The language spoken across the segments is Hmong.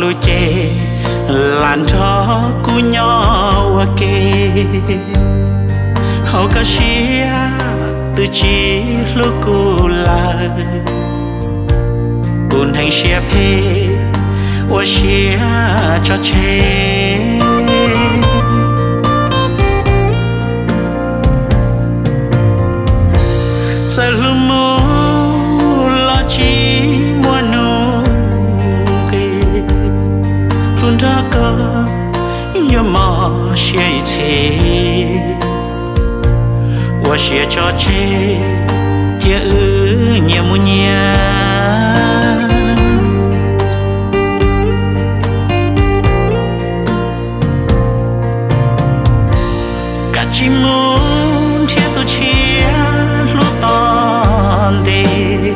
Ces lam nrog kuv nyob ua ke, hauv koj siab twb tsis hlub kuv lawm. Kuv neeg siab phem ua siab tso tseg. Txawm hlub mus los tsis muaj nuj nqis, hlub nrog koj yuav mob siab ib txhis. Ua siab tso tseg, cia wb nyias mus nyias. Kav tsij mus nrhiav tus tshiab hlub tom ntej,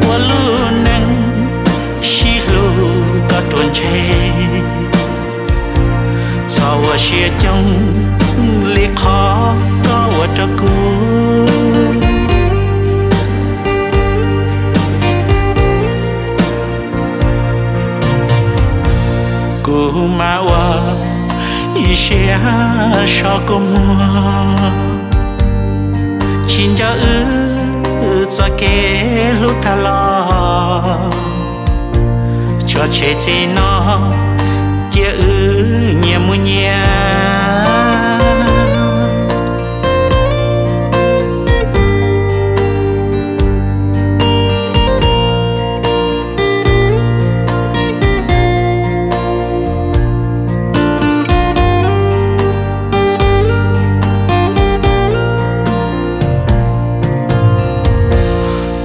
ua lub neej sib hlub koj ruam ntseg. Txhob ua siab coob li qhov koj ua rau kuv. Kuv mas ua ib siab so kua muag, tsis nco wb txoj kev hlub tag los. Tso tseg txij no, cia wb nyias mus nyias.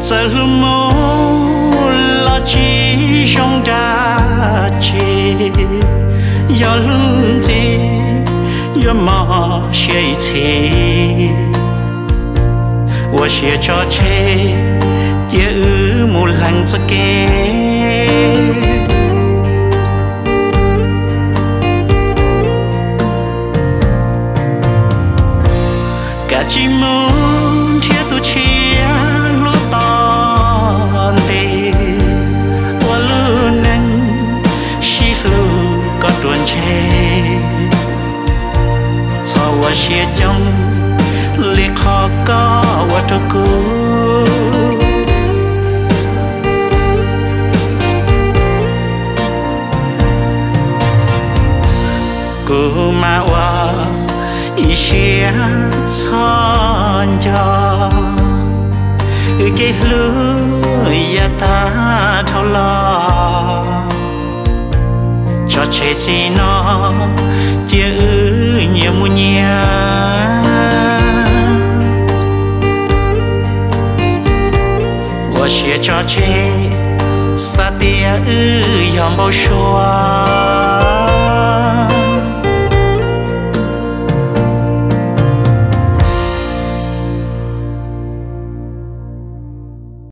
Txawm hlub mus los tsis zoo dab tsi, yog hlub ntxiv yuav mob siab ib txhis. Ua siab tso tseg, cia wb mus lees txoj kev. Kav tsij mus nrhiav tus tshiab hlub tom ntej, ua lub neej sib hlub koj ruam ntseg. Txhob ua siab coob li qhov koj ua rau kuv. Kuv mas ua ib siab txhob nco, wb kev hlub yav tag dhau los. Tso tseg txij no, cia wb nyias mus nyias. Ua siab tso tseg, xav tias wb yog npau suav.